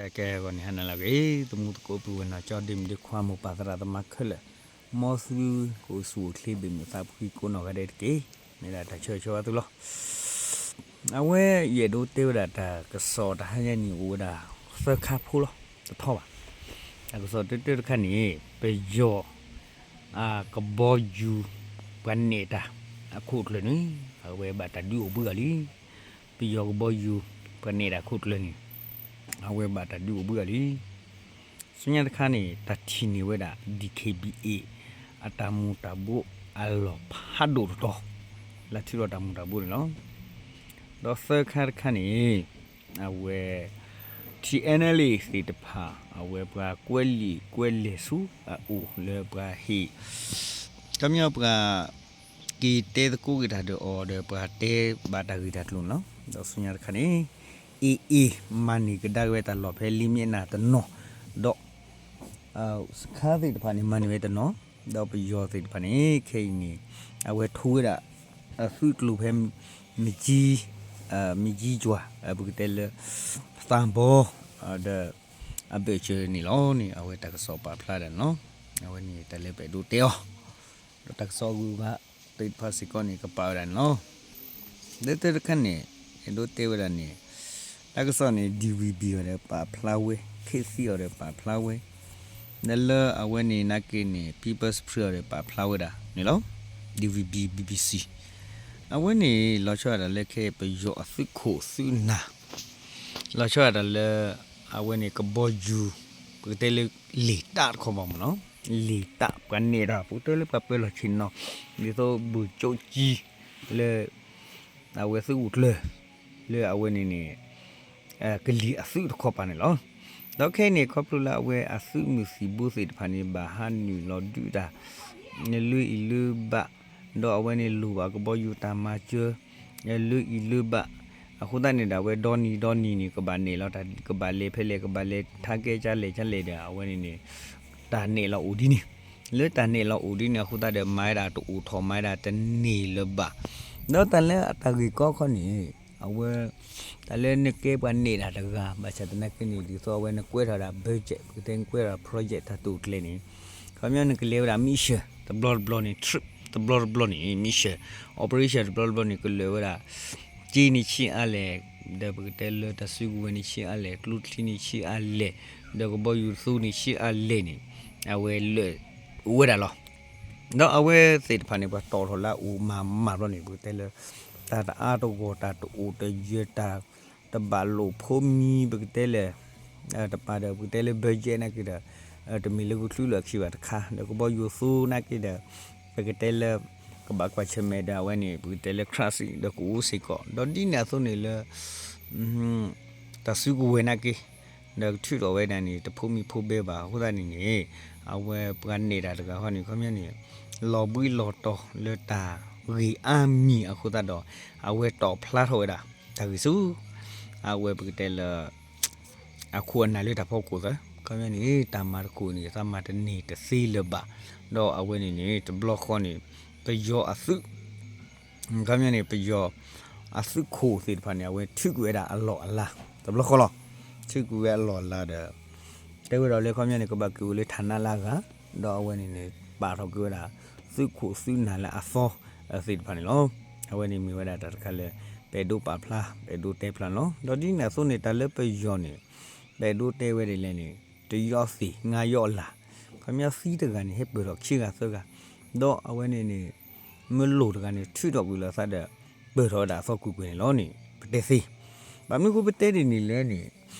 ကဲကဲဂီၤန့ၣ် ဟါနၤလၢအဂ့ၤ သမူသကိးပုၢ်ဝဲၢ်နီၢ်ကၠီ ဒ့မုၣ်ဒ့ခွါ မိၢ်ပၢ်သရၣ်သမါခဲလၢာ်, မ်သုကအိၣ်ဆူၣ်အိၣ်ချ့ ဘၣ်မုာ်သးဖှံကိးနီၢ်ဂၤဒဲးတက့ၢ်. မ့ၢ်ဒၣ်တၢ်ဆၢဂ့ၤဆၢဝါသုလီၤ. အဝဲယအဲၣ်ဒိးတဲဝဲဒၣ်တၢ်ကစီၣ်တဟါညါန့ၣ် အိၣ်ဝဲဒၣ်သၢခါဖိလီၤ. တထီဘၣ်. တၢ်ကစီၣ်တၢတၢတခါန့ၣ် ပယီၤ ကဘီယူၤ ပှၤနဲၣ်တၢ်အခိၣ်ကျၢၢ်န့ၣ် အဝဲဘၣ်တၢ်ဒုးအိၣ်ဘှံးအီၤလံ. ပယီၤကဘီယူၤ ပှၤနဲၣ်တၢ်အခိၣ်ကျၢၢ်န့ၣ် အဝဲဘၣ်တၢ်ဒုးအိၣ်ဘှံးအီၤလံ. ဆူညါတခါန့ၣ် တၢ်ထံၣ်န့ၢ်ဝဲဒၣ် DKBA အတၢ်မူၤတၢ်ဘှီးအလီၢ်ဖးဒိၣ်တတီၤ လၢထံလီၤတၢ်မူၤတၢ်ဘှီးန့ၣ်လီၤ. ဒီးသၢခါတခါန့ၣ် အဝဲ TNLA သ့ၣ်တဖၣ် အဝဲပှၤကွဲးလံာ်ကွဲးလဲၢ်ဆူအအိၣ်လၢပှၤဟ့ၣ် ခီပညီပှၤက့ၤတဲသကိးက့ၤတၢ်ဒီးအီၤဒီးပှၤတဲဘၣ်တၢ်ဂ့ၢ်တၢ်ကျိၤန့ၣ်လီၤ. ဒီးဆူညါတခါန့ၣ် AA မၤန့ၢ်ကဒါက့ၤဝဲတၢ်လီၢ်ဖဲလံာ်မ့ၢ်နၢ်တနီၤ, ဒီး စခါသ့ၣ်တဖၣ်န့ၣ် မၤန့ၢ်ဝဲတနီၤ, ဒီးပယီၤသ့ၣ်တဖၣ်န့ၣ် ခဲအံၤန့ၣ် အဝဲထိဝဲဒၣ် အသုးကျိၤဖဲ မကံ မကံယွၤ ပကတဲလၢ သးဘီ ဒီး အဘၢၣ်စၢၤန့ၣ်လီၤန့ၣ် အဝဲတၢ်ကစီၣ်ပာ်ဖျါဒၣ်န့ၣ်လီၤ. အဝဲန့ၣ်တၢ်လၢပအဲၣ်ဒိးတဲအီၤ ဒီးတၢ်ကစီၣ်အဂုၤအဂၤသ့ၣ်တဖၣ်စ့ၢ်ကီးန့ၣ် ကပာ်ဝဲဒၣ်န့ၣ်လီၤ. လၢတၢတခါန့ၣ် အဲၣ်ဒိးတဲဝဲဒၣ်န့ၣ် တၢ်ကစီၣ်န့ၣ် DVB အီၤဒီးပာ်ဖျါဝဲ, ခေတ်သစ် အီၤဒီးပာ်ဖျါဝဲ, ဒီးလၢအဝဲန့ၣ်နာ်က့န့ၣ် People's Spring အီၤဒီးပာ်ဖျါဝဲဒၣ်န့ၣ်လီၤ. DVB, BBC အဝဲန့ၣ် လီၤဆီဒၣ်တၢ်လၢခဲအံၤပယီၤအသုးခိၣ်သုးနၢ် လီၤဆီဒၣ်တၢ်လၢ အဝဲန့ၣ်ကဘီယူၤ ပကတဲလၢ လံာ်တၢ်တခီဘၣ်မ့ၢ်နီၤ, လံာ်တၢ်ပှၤနဲၣ်တၢ် ပကတဲလၢပှၤပၢၤလီၢ်ဆ့ၣ်နီၤ ဒ်သိးဘိၣ်ကၠိကံ လၢ အဝဲသုးခိၣ်ကျၢၢ် လၢအဝဲန့ၣ်န့ၣ် ကလံၤအသုးတခီပၤန့ၣ်လီၤ. ဒီးခဲအံၤန့ၣ် ခီဖျိလၢအဝဲအသုးမုၢ်သံၣ်ဘိသ့ၣ်တဖၣ်န့ၣ် ဘၣ်ဟးနုာ်လီၤဒုးတၢ် လၢအံၤလၢဘၣ်, ဒီးအဝဲန့ၣ်လိၣ်ဘၣ်ကဘီယူၤတၢ်မၤစၢၤ လၢအံၤလၢဘၣ်, အဃိသတးန့ၣ်ဒီး အဝဲဒီနံၤဒီနံၤန့ၣ် ကဘၣ်နဲၣ်လီၤတၢ် ကဘၣ်လဲၤဖဲလဲၣ် ကဘၣ်လဲၤထါကဲကၢ်လဲၣ်ကၢ်လဲၣ်ဒီး အဝဲန့ၣ်န့ၣ် တၢ်နဲၣ်လီၤအိၣ်ဒ်န့ၣ်, လၢတၢ်နဲၣ်လီၤအိၣ်ဒ်န့ၣ်အဃိသတးဒီး မၤဝဲဒၣ်တအိၣ်ထီၣ် မၤဝဲဒၣ်တန့ၢ်လၢၤဘၣ်. ဒီးတၢ်လၢအတၢ်ဂ့ၢ်ကီခီန့ၣ် အဝဲ တၢ်လၢနကဲပှၤနဲၣ်တၢ်တဂၤ ဘၣ်ဆၣ်သနာ်က့န့ၣ် ဒ်သိးအဝဲနကွဲးထီၣ်ဝဲဒၣ် budget ပကတဲနကွဲးထီၣ် project တၢ်တိာ်ကျဲၤန့ၣ် ခီပညီနကလဲၤဝဲဒၣ် mission တဘျီတဘျီန့ၣ် trip တဘျီတဘျီန့ၣ် mission operation တဘျီတဘျီန့ၣ် ကလၢာ်ဝဲဒၣ် စ့န့ၣ်ဆံးအါလဲၣ်, ဒီးပကတဲလၢတၢ်စုကဝဲၤန့ၣ်ဆံးအါလဲၣ်, ကျိချံန့ၣ်ဆံးအါလဲၣ်, ဒီးကဘီယူၤသူန့ၣ်ဆံးအါလဲၣ်န့ၣ် အဝဲလၢာ်အိၣ်ဝဲဒၣ်လီၤ. ဒီးအဝဲသ့ၣ်တဖၣ်န့ၣ် ပှၤတီၣ်ထီၣ်လၢအအိၣ်မၤမးဘျီန့ၣ် ပကတဲလၢ တၢ်တအါတဂီၢ် တၢ်တအိၣ်တယၢၤ တၢ်တဘၣ်လိာ်ဖိမံၤ ပကတဲလဲၣ် တပၤဒီး ပကတဲလၢ budget နာ်က့ဒီး တမ့ၢ်လၢကချုလၢအခံဘၣ်တခါ ဒီးကဘီယူၤသူနာ်က့ဒီး ပကတဲလၢ ကဘၣ်ကွၢ်ဆၢၣ်မဲာ်ဒီးအဝဲန့ၣ် ပကတဲလၢ ခရၣ်စံၣ် ဒီးကအိၣ်စ့ၢ်ကီး ဒီးဒ်န့ၣ်အသိးန့ၣ်လၢ တၢ်စုကဝဲၤနာ်က့ ဒီးကထုးထီၣ်ဝဲဒၣ်န့ၣ် တဖိမံၤဖိဘဲဘၣ် အဃိသတးန့ၣ်န့ၣ် အဝဲပှၤနဲၣ်တၢ်တဂၤဃီန့ၣ် ခီပညီန့ၣ် လီၤဘှံးလီၤတီၤလၢတၢ်ဂ့ၢ်အါမံၤအဃိသတးဒီး အဝဲတီၣ်ဖျါထီၣ်ဝဲဒၣ် တၢ်ဂ့ၢ်ဆူ အဝဲပကတဲလၢ အခိၣ်အနၢ်လၢတၢ်ဖီခိၣ်သၢ ခီပညီန့ၣ် တၢ်မၤတခိၣ်န့ၣ် သးမၤတန့ၢ်တသ့လၢၤဘၣ် ဒီးအဝဲန့ၣ်န့ၣ် တဘျီဃီန့ၣ် ပယီၤအသုး ခီပညီန့ၣ် ပယီၤအသုးခိၣ်သ့ၣ်တဖၣ်န့ၣ် အဝဲထုးကွံာ်ဝဲဒၣ်အလီၢ်အလၤ တဘျီဃီလီၤ. ထုးကွံာ်ဝဲအလီၢ်အလၤဒီး တဲဝဲဒၣ်လၢခီပညီန့ၣ် ကဘၣ်က့ၤအိၣ်လၢ ဌာန လၢအဂၤ ဒီးအဝဲန့ၣ်န့ၣ် ပာ်ထီၣ်က့ၤဝဲဒၣ် သုးခိၣ်သုးနၢ်လၢအသီသ့ၣ်တဖၣ်န့ၣ်လီၤ. အဝဲန့ၣ်မ့ၢ်ဝဲဒၣ်တၢ်တခါလၢ ပအဲၣ်ဒိးပာ်ဖျါ ပအဲၣ်ဒိးတဲဖျါန့ၣ်လီၤ. ဒီးဒ်န့ၣ်အသိးန့ၣ် တၢ်လၢပယီၤန့ၣ် ပအဲၣ်ဒိးတဲဝဲဒ်လဲၣ်န့ၣ် တယီသ့ၣ်ငါယီလၤ ခီပညီသံတဂၤန့ၣ် ဟဲပၢၢ်ထီၣ်ခံဂၤသၢဂၤ ဒီးအဝဲန့ၣ်န့ၣ် မ့ၢ်လိၣ်တဂၤန့ၣ် ထုးထီၣ်ကွံာ်လီၤသးဒီး ပၢၢ်ထီၣ်ဝဲဒၣ်အသီကွံာ်ကွံာ်န့ၣ်လီၤန့ၣ် ပတဲသ့. ဘၣ်မနုၤဃိပတဲဒ်န့ၣ်လဲၣ်န့ၣ်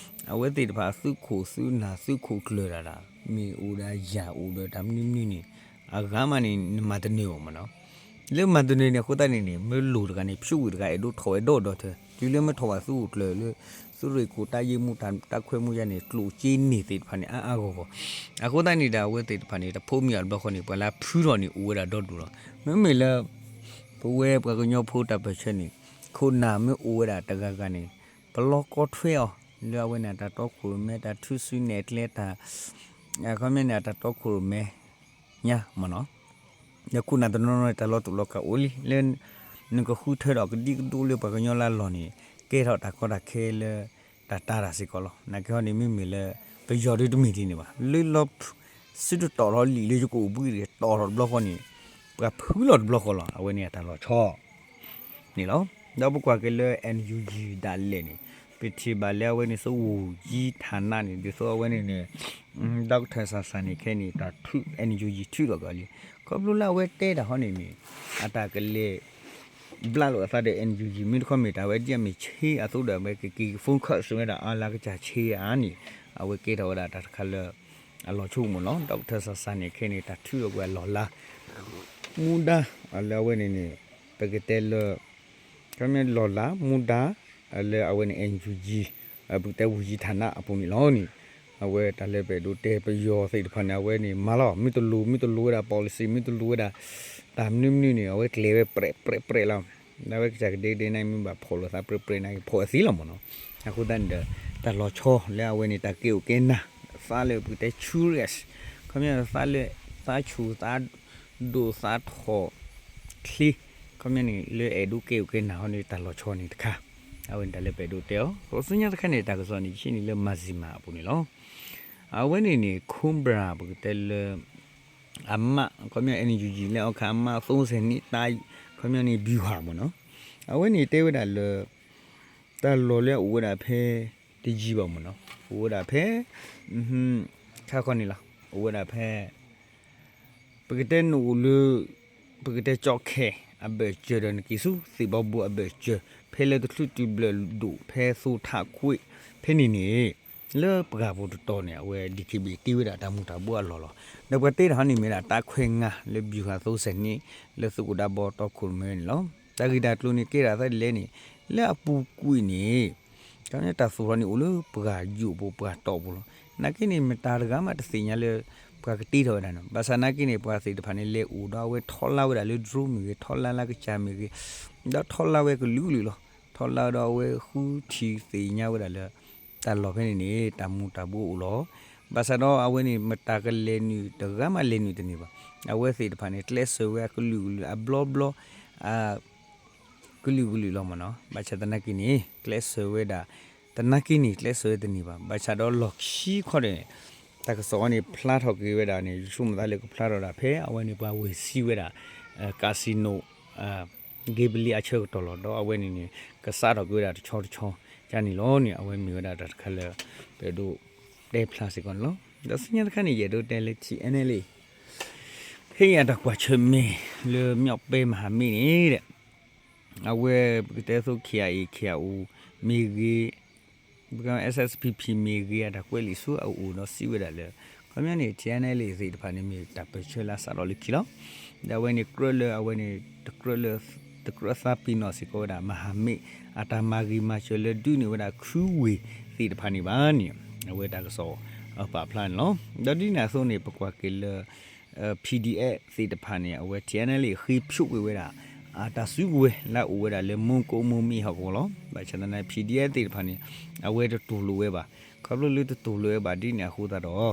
အဝဲသ့ၣ်တဖၣ်သုးခိၣ်သုးနၢ်သုးခိၣ်ကျၢၢ်တၢ်ဒၣ် မ့ၢ်အိၣ်ဒီးယၢ်အိၣ်ဒီးတၢ်မနုၤမနုၤန့ၣ် အဂၤမးန့ၣ် နမၤတနၢၤအီၤမးနီၤ လၢမၤတနၢၤန့ၣ် အဃိသတးန့ၣ်န့ၣ် မ့ၢ်လိၣ်တဂၤန့ၣ် ဖၠူဝံၤတဂၤ အဲၣ်ဒိးထီၣ်ဝဲဒီဒီထၢ တုၤလၢမ့ၢ်ထီၣ်ဘၣ်သုးခိၣ်ကျၢၢ်လၢ သုးရ့ၣ်ခိၣ် တၢ်ယ့ၢ်မူတၢ်ခွဲးမူယါန့ၣ် ကျိၣ်စ့န့ၢ်သ့ၣ်တဖၣ်န့ၣ် အါအါဂီၢ်ဂီၢ် အဃိသတးန့ၣ်ဒီး အဝဲသ့ၣ်တဖၣ်န့ၣ် တဖိးမံအီၤတဘျီဃီန့ၣ် ပှၤလၢဖုထီၣ်န့ၣ် အိၣ်ဝဲဒၣ်ဒီဒူၣ်လီၤ. မ့မ့ၢ်လၢ ပဝဲပှၤကညီဖိတၢ်ပၢၢ်ဆၢန့ၣ် ခိၣ်နၢ်မ့ၢ်အိၣ်ဝဲဒၣ်တဂၤဂၤန့ၣ် ပလီၢ်ကီထွဲအီၤ လၢအဝဲန့ၣ် အတၢ်တီခိၣ်ရိၣ်မဲ တၢ်ထုးစုနဲၣ်ကျဲတၢ် ခီပညီန့ၣ် အတၢ်တီခိၣ်ရိၣ်မဲညါမးနီၤ ဒီးခိၣ်နၢ်တနီၤနီၤန့ၣ် တၢ်လီၤတူာ်လီၤကာ်အိၣ်လံ လၢ နကဃုထၢဒီးကဒံကဒိလၢပှၤကညီလၢအလီၢ်န့ၣ် ကဲထီၣ်တၢ်ကီတၢ်ခဲလၢ တၢ်တၢ်တၢ်စ့ၢ်ကီးလီၤ. နာ်က့ဟီန့ၣ် မ့မ့ၢ်လၢ ပယီၤဒုတမ့ၢ်ဒ်န့ၣ်ဘၣ်. လၢလီၤ စုတတီၤထီၣ်လံာ်လၢယကအိၣ်ဘှံးတဂ့ၤ တီၤထီၣ်တဘျီဃီန့ၣ် ပှၤဖုလီၤတဘျီဃီလီၤ. အဝဲန့ၣ်အတၢ်လီၤဆီ န့ၣ်လီၤ. ဒီးပကွၢ်က့ၤလၢ NUG ဒၣ်လဲာ်န့ၣ် ပထံၣ်ဘၣ်လၢအဝဲန့ၣ် သုးဝူၤကၠံထၣ်နါန့ၣ် ဒ်သိးအဝဲန့ၣ်န့ၣ် ဒီကထၢၣ်ဆၣ်ဆၣ်န့ၣ်ခဲအံၤန့ၣ် တၢ်ထုး NUG ထုးထီၣ်က့ၤအီၤလံ. ခီဖျိလၢအဝဲတဲတၢ်ဟီန့ၣ်န့ၣ် အတၢ်ကလဲၤ ဘျးလိာ်အသးဒီး NUG မ့ၢ်တခီမ့ၢ်တၢ်ဝဲဒ်အမ့ၢ်ဆ့အသိးဒီး အဝဲကက့ၤ phone call စၢၤဝဲဒၣ်အါလါကစၢ်ဆ့ဧါန့ၣ် အဝဲကဲထီၣ်ဝဲဒၣ်တၢ်တခါလၢ အလီၤဆိကမိၣ်လီၤ. ဒီကထၢၣ်ဆၣ်ဆၣ်န့ၣ်ခဲအံၤန့ၣ် တၢ်ထုးထီၣ်ကွံာ်အလီၢ်လါ မူဒါ လၢအဝဲန့ၣ်န့ၣ် ပကတဲလၢ ခီပညီလီၢ်လါ မူဒါ လၢအဝဲန့ၣ် NUG ပကတဲဝူၤကၠံထၣ်နါအပူၤန့ၣ်လီၤန့ၣ် အဝဲတၢ်လၢပအဲၣ်ဒိးတဲပယီၤသ့ၣ်တဖၣ်န့ၣ် အဝဲန့ၣ်မၤလီၤ မ့ၢ်တလိၤ မ့ၢ်တလိၤဝဲဒၣ် policy မ့ၢ်တလိၤဝဲဒၣ် တၢ်မနုၤမနုၤန့ၣ် အဝဲကျဲၤဝဲပြဲးပြဲးပြဲးလီၤ. အဝဲကစၢ်ကဒဲကဒဲန့ၣ် မ့ၢ်ဘၣ်ဖီၣ်လိာ်သးပြဲးပြဲးန့ၣ် ဖီၣ်အသ့လီၤမ့ၢ်နီၤ. အဃိသတးန့ၣ်ဒီး တၢ်လီၤဆီလၢအဝဲန့ၣ် တၢ်ကဲအိၣ်ကဲနၢ် သးလၢပကတဲ curious ခီပညီသးလၢ သးဆူၣ်သးဒိၣ်သးထီၣ်ချ့ ခီပညီန့ၣ် လၢအဲၣ်ဒိးကဲအိၣ်ကဲနၢ်ဟီန့ၣ် တၢ်လီၤဆီန့ၣ်တခါ အဝဲန့ၣ်တၢ်လၢပအဲၣ်ဒိးတဲအီၤ ဒီးဆူညါတခါန့ၣ် တၢ်ကစီၣ်န့ၣ် ယဟံးန့ၢ်လၢ Mizzima အပူၤန့ၣ်လီၤ. အဝဲန့ၣ်န့ၣ် Cobra ပကတဲလၢ အမး ခီပညီ NUG လၢအခါအမး သိစဲးနံၣ်တၢ် ခီပညီန့ၣ် ဗျူဟာ မ့ၢ်နီၤ. အဝဲန့ၣ်တဲဝဲဒၣ်လၢ တၢ်လီၢ်လၢအအိၣ်ဝဲဒၣ်ဖဲ တယံၤဘၣ်မ့ၢ်နီၤ အိၣ်ဝဲဒၣ်ဖဲ ခါခီန့ၣ်လီၤ အိၣ်ဝဲဒၣ်ဖဲ ပကတဲနအိၣ်လၢ ပကတဲကၠီခဲ အဘၢၣ်စၢၤဒီးနက့ၤဆူ သ့ၣ်ဘီဘိအဘၢၣ်စၢၤ ဖဲလၢတချုးတုၤဘျၢၣ်ဒိၣ်ဖဲသိထးခွ့ ဖဲန့ၣ်န့ၣ် လၢပှၢ်ပူၤတတီၤန့ၣ် အဝဲ DKBA တ့ဝဲဒၣ်တၢ်မူၤတၢ်ဘှီအလီၢ်လီၤ. ဒီးပှၤတ့တၢ်ဟီန့ၣ်မ့ၢ်ဒၣ်တၢ်ခွဲးငါလၢ ဗျူဟာ သိစဲးနံၣ် လၢသုးခိၣ်ဒၢဘီတီခိၣ်ရိၣ်မဲန့ၣ်လီၤ. တၢ်ဂ့ၢ်တၢ်ကျိၤန့ၣ်ကဲထီၣ်အသးဒ်လဲၣ်န့ၣ် လၢအပူၤကွံာ်န့ၣ် တၢ်သီၣ်ထီၣ်န့ၣ်အိၣ်လၢပှၢ်ယိာ်ပူၤပှၢ်တီၢ်ပူၤလီၤ. နာ်က့န့ၣ် မတၤတဂၤမးတသ့ၣ်ညါလၢ ပှၤကတ့ထီၣ်ဝဲဒၣ်န့ၣ် ဘၣ်ဆၣ်နာ်က့န့ၣ် ပှၤသ့ၣ်တဖၣ်န့ၣ် လဲၤအိၣ်ဒီးအဝဲထီၣ်လါဝဲဒၣ်လၢ drone မ့ၢ်ဂ့ၤ ထီၣ်လါလၢကစၢ်မ့ၢ်ဂ့ၤ ဒီးထီၣ်လါဝဲကလုာ်ကလုာ်လီၤ. ထီၣ်လါဒီးအဝဲဃုထံၣ်သ့ၣ်ညါဝဲဒၣ်လၢ တၢ်လီၢ်ဖဲန့ၣ်န့ၣ် တၢ်မူၤတၢ်ဘှီအိၣ်လီၤ. ဘၣ်ဆၣ်ဒီးအဝဲန့ၣ် မတၤကလဲၤနုာ်တဂၤမးလဲၤနုာ်တန့ၢ်ဘၣ်. အဝဲသ့ၣ်တဖၣ်န့ၣ် ကျဲးစၢးဝဲအကလုာ်ကလုာ်အဘျီဘျီ အ ကလုာ်ကလုာ်လီၤမ့ၢ်နီၤ. ဘၣ်ဆၣ်သနာ်က့န့ၣ် ကျဲးစၢးဝဲဒၣ် သနာ်က့န့ၣ် ကျဲးစၢးဝဲတန့ၢ်ဘၣ်. ဘၣ်ဆၣ်ဒီးလီၢ်ခံခီန့ၣ် တၢ်ကစီၣ်အံၤန့ၣ် ဖျါထီၣ်က့ၤဝဲဒၣ်န့ၣ် ယဆိကမိၣ်သးလၢကဖျါထီၣ်ဒၣ်ဖဲအဝဲန့ၣ် ပှၤဝ့ၢ်စံးဝဲဒၣ် casino gambling အဆၢကတီၢ်လီၤ. ဒီးအဝဲန့ၣ်န့ၣ် ကစးထီၣ်က့ၤဝဲဒၣ်တဆီတဆီ ကန့ၣ်လီၤန့ၣ် အဝဲမ့ၢ်ဝဲဒၣ်တၢ်တခါလၢ ပအဲၣ်ဒိးတဲဖျါစ့ၢ်ကီးန့ၣ်လီၤ. ဒီးဆူညါတခါန့ၣ် ယအဲၣ်ဒိးတဲလၢ TNLA ဟ့ၣ်အတၢ်ကွၢ်ဆၢၣ်မဲာ်လၢ မြောက်ပိုင်းမဟာမိတ် န့ၣ်ဒီး အဝဲပကတဲသိး KIA KIO မ့ၢ်ဂ့ၤ ပက SSPP မ့ၢ်ဂ့ၤ အတၢ်ကွဲးလံာ်ဆူအအိၣ်ဒီးစံးဝဲဒၣ်လၢ ခီပညီန့ၣ် TNLA သ့ၣ်တဖၣ်န့ၣ်မ့ၢ်တၢ်ပၢၢ်ဆၢလၢအစးထီၣ်လၢခံလီၤ. ဒီးအဝဲန့ၣ်ကြၢးလၢအဝဲန့ၣ် တကြၢးလၢ တကြၢးသးပ့ၤနီၣ်စ့ၢ်ကီးဝဲဒၣ် မဟာမိတ် အတၢ်မၤဂ့ၤမၤစၢၤလၢဒုးန့ၢ်ဝဲဒၣ်ခူဝ့ၢ်သ့ၣ်တဖၣ်န့ၣ်ဘၣ်န့ၣ် အဝဲတၢ်ကစီၣ်ပာ်ဖျါန့ၣ်လီၤ. ဒီးဒ်န့ၣ်အသိးန့ၣ် ပကွၢ်က့ၤလၢ PDF သ့ၣ်တဖၣ်န့ၣ် အဝဲ TNLA ဃ့ဖျိးကွံာ်ဝဲဒၣ် အတၢ်စုကဝဲၤလၢအအိၣ်ဝဲဒၣ်လၢ မူကိး မိမိ ဟီၣ်ကဝီၤလီၤ. ဘၣ်ဆၣ်သနာ် PDF သ့ၣ်တဖၣ်န့ၣ် အဝဲတတူၢ်လိာ်ဝဲဘၣ်. ခီဖျိလၢတတူၢ်လိာ်ဝဲဘၣ်ဒ်န့ၣ်အဃိသတးဒီး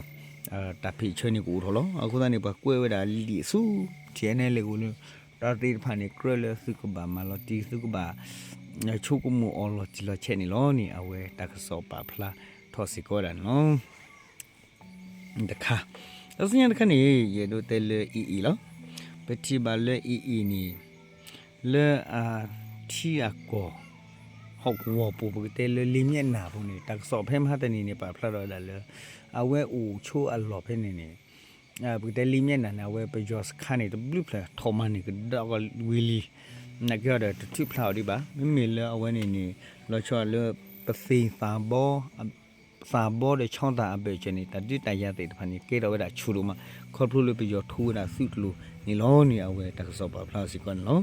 တၢ်ဖံးဆၢန့ၣ်ကအိၣ်ထီၣ်လီၤ. အဃိသတးန့ၣ် ပှၤကွဲးဝဲဒၣ်လံာ်ဆူ TNLA အအိၣ်လၢ တၢ်သ့ၣ်တဖၣ်န့ၣ် ကြၢးလၢသုကဘၣ်မၤလီၤတံၢ် သုကဘၣ် ဆိကမိၣ်အီၤလီၤတံၢ်လီၤဆဲးန့ၣ်လီၤန့ၣ် အဝဲတၢ်ကစီၣ်ပာ်ဖျါထီၣ်စ့ၢ်ကီးဝဲဒၣ်န့ၣ်လီၤ. တခါ, ဒီးဆူညါတခါန့ၣ် ယအဲၣ်ဒိးတဲလၢ AA လီၤ. ပထံၣ်ဘၣ်လၢ AA န့ၣ် လၢအထံအကီၢ် ဟီၣ်ကဝီၤပူၤ ပကတဲလၢလ့ၣ်မၠဲးနၢ်အပူၤန့ၣ် တၢ်ကစီၣ်ဖဲမဟါတနံၤန့ၣ် ပာ်ဖျါထီၣ်ဝဲဒၣ်လၢ အဝဲအိၣ်ဆိအလီၢ်ဖဲန့ၣ်န့ၣ် ပကတဲလ့ၣ်မၠဲးနၢ်န့ၣ် အဝဲပယီၤစခါန့ၣ် တဘျုးဖျၢၣ်ထီၣ်မၤန့ၢ်ကဒီးဝံၤလံ. နာ်က့ဒီးတထုးဖျါအီၤဒံးဘၣ်. မ့မ့ၢ်လၢအဝဲန့ၣ်န့ၣ် လီၤဆီလၢပသ့ၣ်သးဘီ သးဘီဒီးဆီသၣ်အဘၢၣ်စၢၤန့ၣ် တၢ်ဒုးတၢ်ယၤသ့ၣ်တဖၣ်န့ၣ် ကဲထီၣ်ဝဲဒၣ်ဆူၣ်ဒိၣ်မး ခီဖျိလၢပယီၤထိဝဲဒၣ်သုးကျိၤန့ၣ်လီၤန့ၣ် အဝဲတၢ်ကစီၣ်ပာ်ဖျါစ့ၢ်ကီးန့ၣ်လီၤ.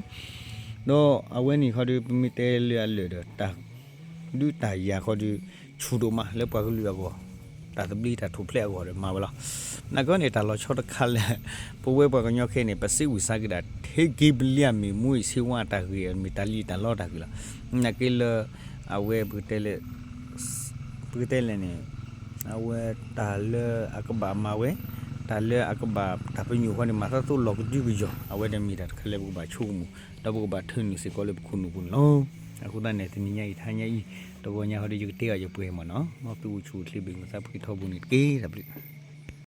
ဒီးအဝဲန့ၣ်ခီဒီး ပမ့ၢ်တဲလၢအလၢာ်ဒီး တၢ်ဒုးတၢ်ယၤခီဒီး ဆူၣ်ဒိၣ်မးလၢပှၤကလုာ်အဂီၢ် တၢ်သဘျ့တၢ်ထူၣ်ဖျဲးအဂီၢ်ဒီးမၤဝဲလီၤ. နာ်က့န့ၣ် တၢ်လီၤဆီတခါလၢ ပဝဲပှၤကညီခဲအံၤန့ၣ် ပစံးဝံၤစါက့ၤဒၣ် ထဲက့ၤပလံအမ့ၢ်မူအံၤဆ့ဝါအတၢ်ဂ့ၢ် မ့ၢ်တၢ်လံၣ်တၢ်လီတၢ်ဂ့ၢ်လီၤ. နာ်က့လၢ အဝဲ ပကတဲလဲၣ်န့ၣ် အဝဲတၢ်လၢအကဘၣ်မၤဝဲ တၢ်လၢအကဘၣ်တၢ်ပညိၣ်ဃီန့ၣ် မၤသးသိးလီၤကဒုကယီၤ အဝဲန့ၣ်မ့ၢ်တၢ်တခါလၢပကဘၣ်ဆိကမိၣ် ဒီးပကဘၣ်ထၢနုာ်စ့ၢ်ကီးလၢပခိၣ်နူာ်ပူၤန့ၣ်လီၤ. အဃိသတးန့ၣ် တနံၤညါအံၤ တဟါညါအံၤ တဂီၤညါဟီဒီး ယကတဲအီၤယပှဲၤမ့ၢ်နီၤ, မ်သုအိၣ်ဆူၣ်အိၣ်ချ့ ဘၣ်မုာ်သးဖှံထီဘိန့ၣ်တက့ၢ် တၢ်ဘျုး.